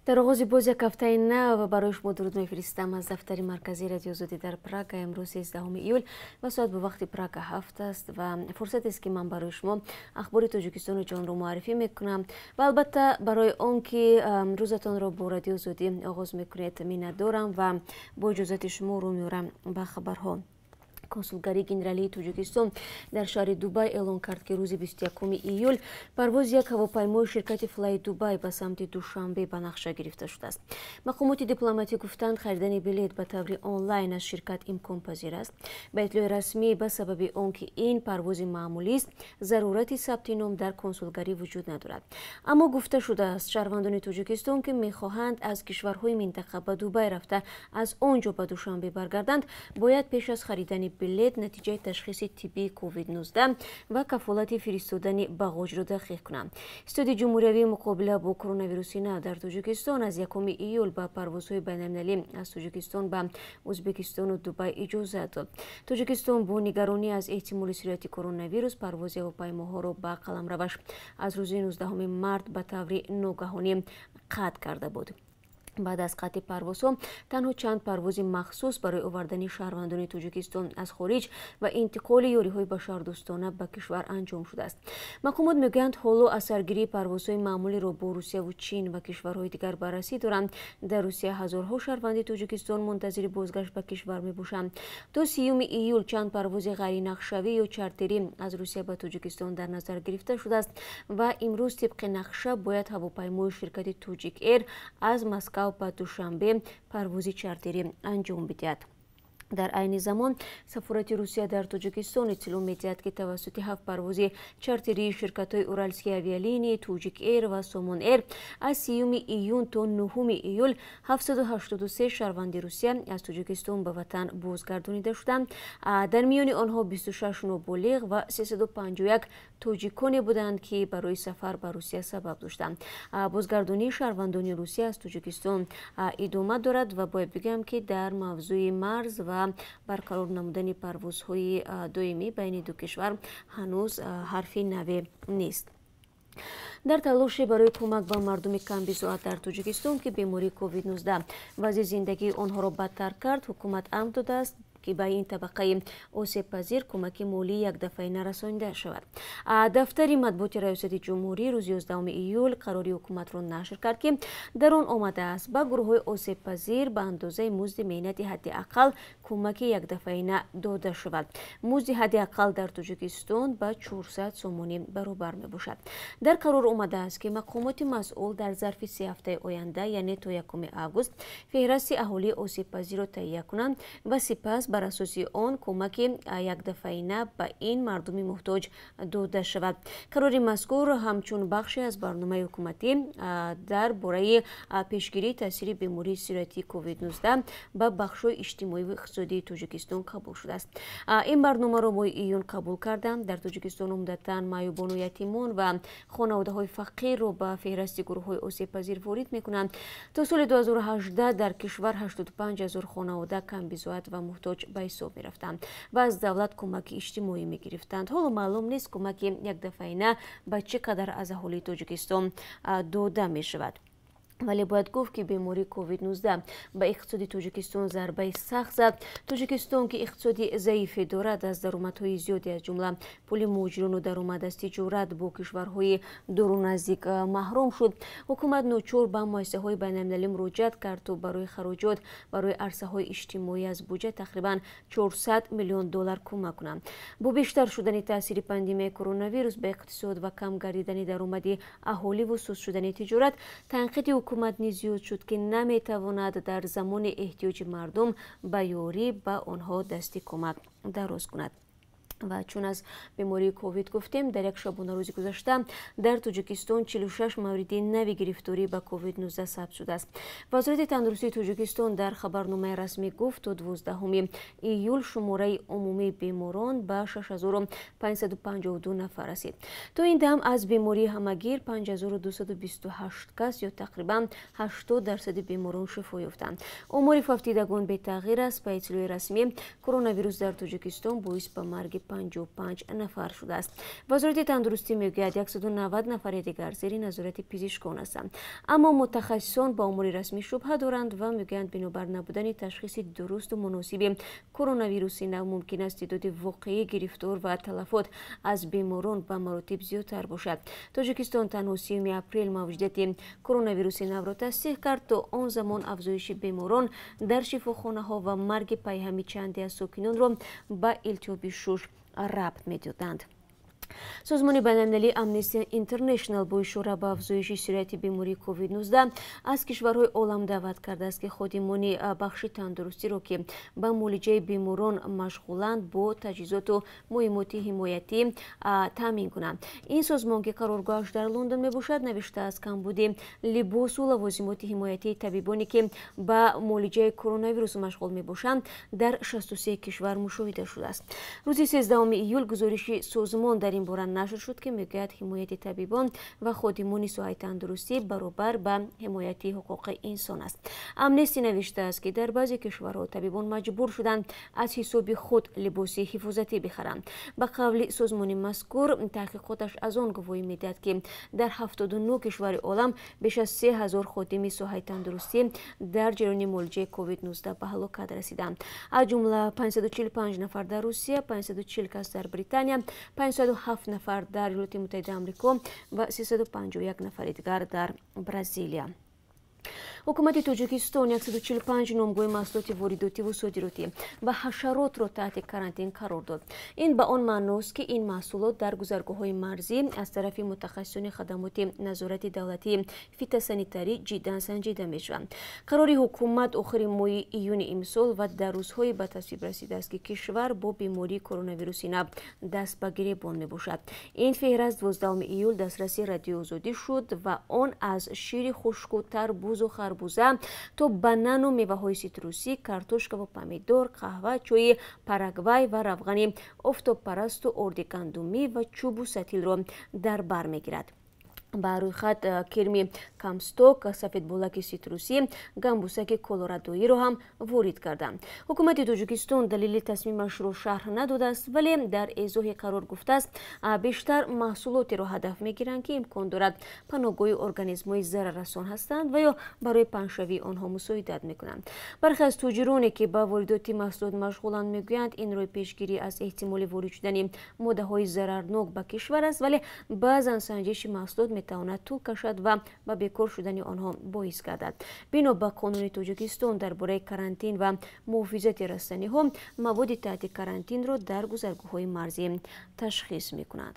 Дар оғози боз як ҳафтаи нав барои шумо дуруд мефиристам аз дафтари марказии Радиои Озодӣ дар Прага. Имрӯз 13 июл ва соат ба вақти Прага 7 аст ва фурсатест, ки ман барои шумо ахбори Тоҷикистону ҷаҳонро муаррифӣ мекунам ва албатта барои он ки рӯзатонро бо Радиои Озодӣ оғоз мекунед, миннатдорам ва бо иҷозати шумо рӯ меорам ба хабарҳо. Консулгарии генералии Тоҷикистон дар шаҳри Дубай эълон кард, ки рӯзи 21 июл парвози як ҳавопаймои ширкати Флай Дубай ба самти Душанбе ба нақша гирифта шудааст. Мақомоти дипломатӣ гуфтанд, харидани билет ба таври онлайн аз ширкат имконпазир аст. Ба иттилои расмӣ, ба сабаби он ки ин парвози маъмулист, зарурати сабти ном дар консулгарӣ вуҷуд надорад. Аммо гуфта шудааст, шаҳрвандони Тоҷикистон, ки мехоҳанд аз кишварҳои минтақа ба Дубай рафта, аз он ҷо ба Душанбе баргарданд, бояд пеш аз харидани билет натиҷаи ташхиси тиббии COVID-19 ва кафолати фиристодани бағоҷро дақиқ кунанд. Ситоди ҷумҳуриявии муқобила бо коронавируси нав дар Тоҷикистон аз 1 июл ба парвозҳои байналмилалӣ аз Тоҷикистон ба Ӯзбекистону Дубай иҷозат дод. Тоҷикистон бо нигаронӣ аз эҳтимоли сирояти коронавирус парвози ҳавопаймоҳоро ба қаламраваш аз рӯзи 19 март ба таври ногаҳонӣ қатъ карда буд. Баъд аз қатъи парвозҳо танҳо чанд парвози махсус барои овардани шаҳрвандони Тоҷикистон аз хориҷ ва интиқоли ёриҳои башардӯстона ба кишвар анҷом шудааст. Мақомот мегӯянд, ҳоло асаргирии парвозҳои маъмулиро бо Русияву Чин ва кишварҳои дигар баррасӣ доранд. Дар Русия ҳазорҳо шаҳрванди Тоҷикистон мунтазири бозгашт ба кишвар мебошанд. То 30 июл чанд парвози ғайринақшавӣ ё чартерӣ аз Русия ба Тоҷикистон дар назар гирифта шудааст ва имрӯз тибқи нақша бояд ҳавопаймои ширкати Тоҷик Эйр аз Москав ба Душанбе парвози чартерӣ анҷом бидиҳад. Дар айни замон сафорати Русия дар Тоҷикистон иттилоъ медиҳад, ки тавассути ҳафт парвози чартерии ширкатҳои Уральские авиалинии, Тоҷик Эйр ва Сомон Эйр аз 30 июн то 9 июл 783 шаҳрванди Русия аз Тоҷикистон ба ватан бозгардонида шуданд. Дар миёни онҳо 26 ноболиғ ва 351 тоҷиконе буданд, ки барои сафар ба Русия сабаб доштанд. Бозгардонии шаҳрвандони Русия аз Тоҷикистон идома дорад ва бояд бигӯям, ки дар мавзӯи марз ва барқарор намудани парвозҳои доимӣ байни ду кишвар ҳанӯз ҳарфи наве нест. Дар талоше барои кӯмак ба мардуми камбизоат дар Тоҷикистон, ки бемории COVID-19 вазъи зиндагии онҳоро бадтар кард, ҳукумат амр додааст, ки ба ин табақаи осебпазир кӯмаки молии якдафъаина расонида шавад. Дафтари матбуоти Раёсати ҷумҳурӣ рӯзи 11 июл қарори ҳукуматро нашр кард, ки дар он омадааст, ба гурӯҳҳои осебпазир ба андозаи музди меҳнати ҳадди ақал кӯмаки якдафъаина дода шавад. Музди ҳадди ақал дар Тоҷикистон ба 400 сомонӣ баробар мебошад. Дар қарор омадааст, ки мақомоти масъул дар зарфи 3 ҳафтаи оянда, яъне то 1 август, феҳрасти аҳолии осебпазирро таҳия кунанд ва сипас бар асоси он кӯмаки якдафъаина ба ин мардуми муҳтоҷ дода шавад. Қарори мазкур ҳамчун бахше аз барномаи ҳукуматӣ дар бораи пешгирии таъсири бемории сироятии COVID-19 ба бахшҳои иҷтимоиву иқтисодии Тоҷикистон қабул шудааст. Ин барномаро моҳи июн қабул карданд. Дар Тоҷикистон умдатан маъюбону ятимон ва хонаводаҳои фақирро ба феҳрасти гурӯҳҳои осебпазир ворид мекунанд. То соли 2018 дар кишвар 85 ҳазор хонавода камбизоат ва муҳтоҷ ба ҳисоб мерафтанд ва аз давлат кӯмаки иҷтимоӣ мегирифтанд. Ҳоло маълум нест, кӯмаки якдафъаина ба чӣ қадар аз аҳолии Тоҷикистон дода мешавад. Вале бояд гуфт, ки бемории COVID-19 ба иқтисоди Тоҷикистон зарбаи сахт зад. Тоҷикистон, ки иқтисоди заифе дорад, аз даромадҳои зиёде, аз ҷумла пули муҳоҷирону даромад аз тиҷорат бо кишварҳои дуру наздик, маҳрум шуд. Ҳукумат ночор ба муассисаҳои байналмилалӣ муроҷиат кард, то барои хароҷот барои арсаҳои иҷтимоӣ аз буҷа тақрибан 400 миллион доллар кӯмак кунанд. Бо бештар шудани таъсири пандемияи коронавирус ба иқтисод ва кам гардидани даромади аҳоливу суст шудани тиҷорат, танқиди ҳукумат низ зиёд шуд, ки наметавонад дар замони эҳтиёҷи мардум ба ёрӣ ба онҳо дасти кӯмак дароз кунад. Ва чун аз бемории ковид гуфтем, дар як шабонарӯзи гузашта дар Тоҷикистон 46 мавриди нави гирифторӣ ба COVID-19 сабт шудааст. Вазорати тандурустии Тоҷикистон дар хабарномаи расмӣ гуфт, то 12 июл шумораи умумии беморон ба 6552 нафар расид. То ин дам аз бемории ҳамагир 5228 кас ё тақрибан 80% беморон шифо ёфтанд. Омори фавтидагон бетағйир аст. Ба иттилои расмӣ, коронавирус дар Тоҷикистон боис ба марги 355 нафар шудааст. Вазорати тандурустӣ мегӯяд, 190 нафари дигар зери назорати пизишкон ҳастанд. Аммо мутахассисон ба омори расмӣ шубҳа доранд ва мегӯянд, бинобар набудани ташхиси дурусту муносиби коронавируси нав мумкин аст теъдоди воқеии гирифтор ва талафот аз беморон ба маротиб зиёдтар бошад. Тоҷикистон танҳо 30 апрел мавҷудияти коронавируси навро тасдиқ кард. То он замон афзоиши беморон дар шифохонаҳо ва марги пайҳами чанде аз сокинонро ба илтиҳоби шуш рабт медоданд. Созмони байналмилалии Amnesty International бо ишора ба афзоиши суръати бемории COVID-19 аз кишварҳои олам даъват кардааст, ки ходимони бахши тандурустиро, ки ба муолиҷаи беморон машғуланд, бо таҷҳизоту муҳиммоти ҳимоятӣ таъмин кунанд. Ин созмон, ки қароргоҳаш дар Лондон мебошад, навиштааст, камбуди либосу лавозимоти ҳимоятии табибоне, ки ба муолиҷаи коронавирус машғул мебошанд, дар 63 кишвар мушоҳида шудааст. Рӯзи 13 июл гузориши созмон дар ин бора нашр шуд, ки мегӯяд, ҳимояти табибон ва ходимони соҳаи тандурустӣ баробар ба ҳимояти ҳуқуқи инсон аст. Амнести навиштааст, ки дар баъзе кишварҳо табибон маҷбур шуданд аз ҳисоби худ либоси ҳифозатӣ бихаранд. Ба қавли созмони мазкур, таҳқиқоташ аз он гувоҳӣ медиҳад, ки дар 79 кишвари олам беш аз 3000 ходими соҳаи тандурустӣ дар ҷараёни муолиҷаи COVID-19 ба ҳалокат расиданд. Аз ҷумла 545 нафар дар Русия, 540 кас дар Британия, 507 нафар дар Иёлоти Муттаҳидаи Амрико ва 351 нафари дигар дар Бразилия. Ҳукумати Тоҷикистон 145 номгӯи маҳсулоти воридотиву содиротӣ ва ҳашаротро таҳти карантин қарор дод. Ин ба он маъност, ки ин маҳсулот дар гузаргоҳҳои марзӣ аз тарафи мутахассисони хадамоти назорати давлатии фитосанитарӣ ҷиддан санҷида мешаванд. Қарори ҳукумат охири моҳи июни имсол ва дар рӯзҳое ба тасвиб расидааст, ки кишвар бо бемории коронавируси нав даст ба гиребон мебошад. Ин феҳраст 12 июл дастраси Радиои Озодӣ шуд ва он аз шири хушку, тарбузу харбуза то банану меваҳои ситрусӣ, картошкаву помидор, қаҳва, чойи Парагвай ва равғани офтобпарасту орди гандумӣ ва чӯбу сатилро дар бар мегирад. Ба рӯйхат кирми камсток, сафедболаки ситрусӣ, гамбусаки колорадоиро ҳам ворид карданд. Ҳукумати Тоҷикистон далели тасмимашро шарҳ надодааст, вале дар эзоҳи қарор гуфтааст, бештар маҳсулотеро ҳадаф мегиранд, ки имкон дорад паноҳгоҳи организмҳои зараррасон ҳастанд ва ё барои паҳншавии онҳо мусоидат мекунанд. Бархе аз тоҷироне, ки ба воридоти маҳсулот машғуланд, мегӯянд, ин роҳи пешгирӣ аз эҳтимоли ворид шудани моддаҳои зарарнок ба кишвар аст, вале баъзан санҷиши маҳсулот метавонад тӯл кашад ва ба бекор шудани онҳо боис гардад. Бино ба қонуни Тоҷикистон дар бораи карантин ва муҳофизати растаниҳо, маводи таҳти карантинро дар гузаргоҳҳои марзӣ ташхис мекунанд.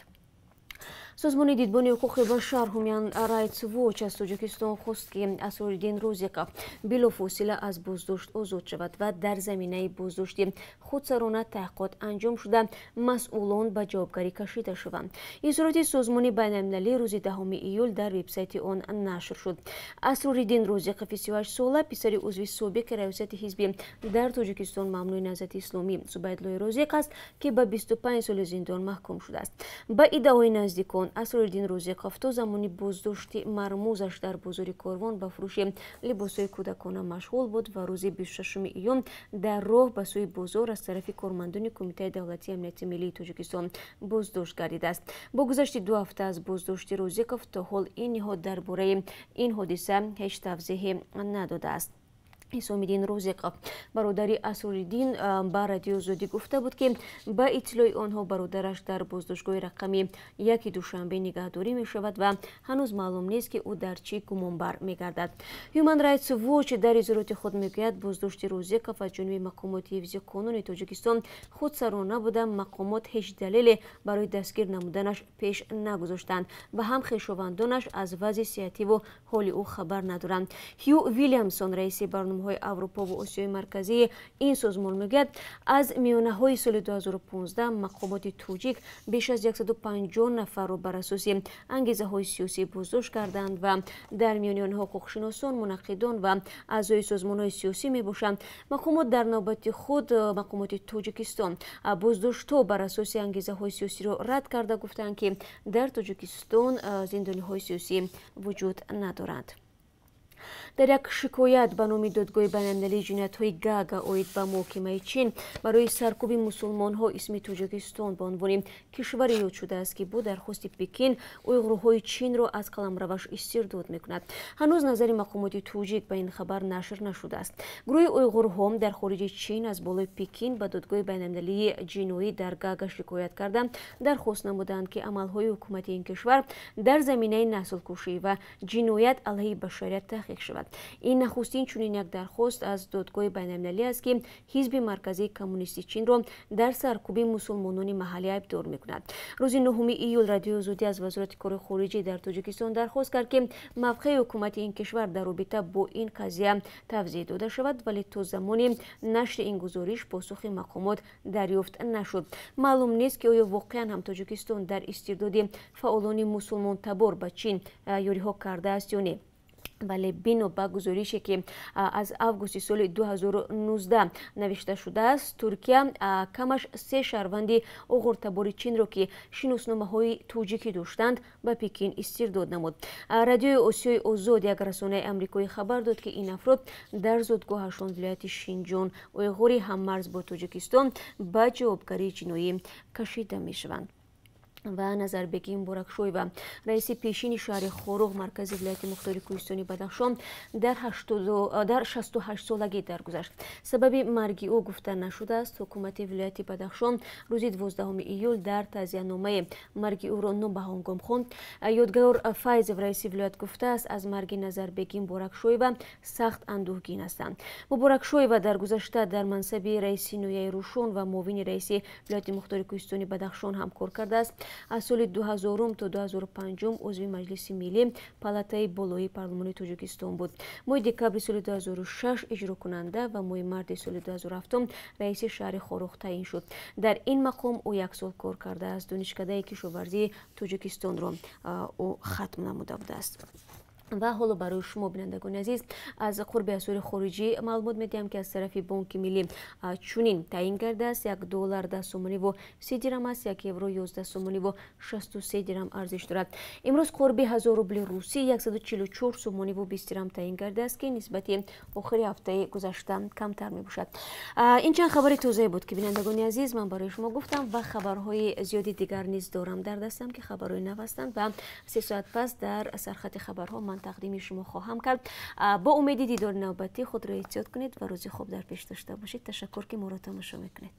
Созмони дидбони ҳуқуқи башар Human Rights Watch аз Тоҷикистон хост, ки Асрориддин Розиқов билофосила аз боздошт озод шавад ва дар заминаи боздошти худсарона таҳқиқот анҷом шуда, масъулон ба ҷавобгарӣ кашида шаванд. Изҳороти созмони байналмилалӣ рӯзи 10 июл дар вебсайти он нашр шуд. Асрориддин Розиқови 38сола писари узви собиқи раёсати ҳизби дар Тоҷикистон мамнӯи Наҳзати Исломӣ Зубайдуллои Розиқ аст, ки ба 25 соли зиндон маҳкум шудааст. Ба иддаои наздикон, Асрориддин Розиқов то замони боздошти мармузаш дар бозори Корвон ба фурӯши либосҳои кӯдакона машғул буд ва рӯзи 26 июн дар роҳ ба сӯи бозор аз тарафи кормандони Кумитаи давлатии амнияти миллии Тоҷикистон боздошт гардидааст. Бо гузашти 2 ҳафта аз боздошти Розиқов то ҳол ин ниҳод дар бораи ин ҳодиса ҳеҷ тавзеҳе надодааст. Ҳисомиддин Розиқов, бародари Асрориддин, ба Радиои Озодӣ гуфта буд, ки ба иттилои онҳо бародараш дар боздоштгоҳи рақами 1 Душанбе нигаҳдорӣ мешавад ва ҳанӯз маълум нест, ки ӯ дар чӣ гумонбар мегардад. Human Rights Watch дар изҳороти худ мегӯяд, боздошти Розиқов аз ҷониби мақомоти ҳифзи қонуни Тоҷикистон худсарона буда, мақомот ҳеҷ далеле барои дастгир намуданаш пеш нагузоштанд ва ҳам хешовандонаш аз вазъи сиҳативу ҳоли ӯ хабар надоранд. Ҳю Вилямсон, раиси барномаҳои Аврупо ва Осиёи Марказии ин созмон, мегӯяд, аз миёнаҳои соли 2015 мақомоти тоҷик беш аз 150 нафарро бар асоси ангезаҳои сиёсӣ боздошт карданд ва дар миёни онҳо ҳуқуқшиносон, мунаққидон ва аъзои созмонҳои сиёсӣ мебошанд. Мақомот дар навбати худ, мақомоти Тоҷикистон, боздоштҳо бар асоси ангезаҳои сиёсиро рад карда, гуфтанд, ки дар Тоҷикистон зиндониҳои сиёсӣ вуҷуд надоранд. Дар як шикоят ба номи Додгоҳи байналмилалии ҷиноятҳои Гаага оид ба муҳокимаи Чин барои саркӯби мусулмонҳо исми Тоҷикистон ба унвони кишваре ёд шудааст, ки бо дархости Пекин уйғурҳои Чинро аз қаламраваш истирдод мекунад. Ҳанӯз назари мақомоти тоҷик ба ин хабар нашр нашудааст. Гурӯҳи уйғурҳо дар хориҷи Чин аз болои Пекин ба Додгоҳи байналмилалии ҷиноӣ дар Гаага шикоят карда, дархост намуданд, ки амалҳои ҳукумати ин кишвар дар заминаи наслкушӣ ва ҷиноят алайҳи башарият таҳқиқ шавад. Ин нахустин чунин як дархост аз Додгоҳи байналмилалӣ аст, ки Ҳизби марказии коммунисти Чинро дар саркӯби мусулмонони маҳаллӣ айбдор мекунад. Рӯзи 9 июл Радиои Озодӣ аз Вазорати корҳои хориҷӣ дар Тоҷикистон дархост кард, ки мавқеи ҳукумати ин кишвар дар робита бо ин қазия тавзеҳ дода шавад, вале то замони нашри ин гузориш посухи мақомот дарёфт нашуд. Маълум нест, ки оё воқеан ҳам Тоҷикистон дар истирдоди фаъолони мусулмонтабор ба Чин ёриҳо кардааст ё не. Вале бино ба гузорише, ки аз августи соли 2019 навишта шудааст, Туркия камаш 3 шаҳрванди уғуртабори Чинро, ки шиносномаҳои тоҷикӣ доштанд, ба Пекин истирдод намуд. Радиои Осиёи Озод, як расонаи амрикоӣ, хабар дод, ки ин афрод дар зодгоҳашон, вилояти Шинҷон, уйғури ҳаммарз бо Тоҷикистон, ба ҷавобгарии ҷиноӣ кашида мешаванд. Ва Назарбеги Муборакшоева, раиси пешини шаҳри Хоруғ, маркази вилояти мухтори кӯҳистони Бадахшон, дар 68 солагӣ даргузашт. Сабаби марги ӯ гуфта нашудааст. Ҳукумати вилояти Бадахшон рӯзи 12 июл дар таъзияномаи марги ӯро нобаҳонгом хонд. Ёдгор Файзов, раиси вилоят, гуфтааст, аз марги Назарбеги Муборакшоева сахт андӯҳгин ҳастанд. Муборакшоева дар гузашта дар мансаби раиси ноҳияи Рӯшон ва муовини раиси вилояти мухтори кӯҳистони Бадахшон ҳам кор кардааст. Аз соли 2000 то 2005 узви Маҷлиси миллӣ, палатаи болоии парлумони Тоҷикистон буд. Моҳи декабри соли 2006 иҷрокунанда ва моҳи марти соли 2007 раиси шаҳри Хоруғ таъин шуд. Дар ин мақом ӯ як сол кор кардааст. Донишкадаи кишоварзии Тоҷикистонро ӯ хатм намуда будааст. Ва ҳоло барои шумо, бинандагони азиз, аз қурби асъори хориҷӣ маълумот медиҳам, ки аз тарафи Бонки миллӣ чунин таъин кардааст. 1 доллар 10 сомониву 30 дирам аст, 1 евро 11 сомониву 63 дирам арзиш дорад. Имрӯз қурби 1000 рубли русӣ 144 сомониву 20 дирам таъин кардааст, ки нисбати охири ҳафтаи гузашта камтар мебошад. Ин чанд хабари тозае буд, ки, бинандагони азиз, ман барои шумо гуфтам ва хабарҳои зиёди дигар низ дорам дар дастам, ки хабарҳои нав ҳастанд ва 3 соат пас дар сархати хабарҳо ман тақдими шумо хоҳам кард. Бо умеди дидори навбатӣ худро эҳтиёт кунед ва рӯзи хуб дар пеш дошта бошед. Ташаккур, ки моро тамошо мекунед.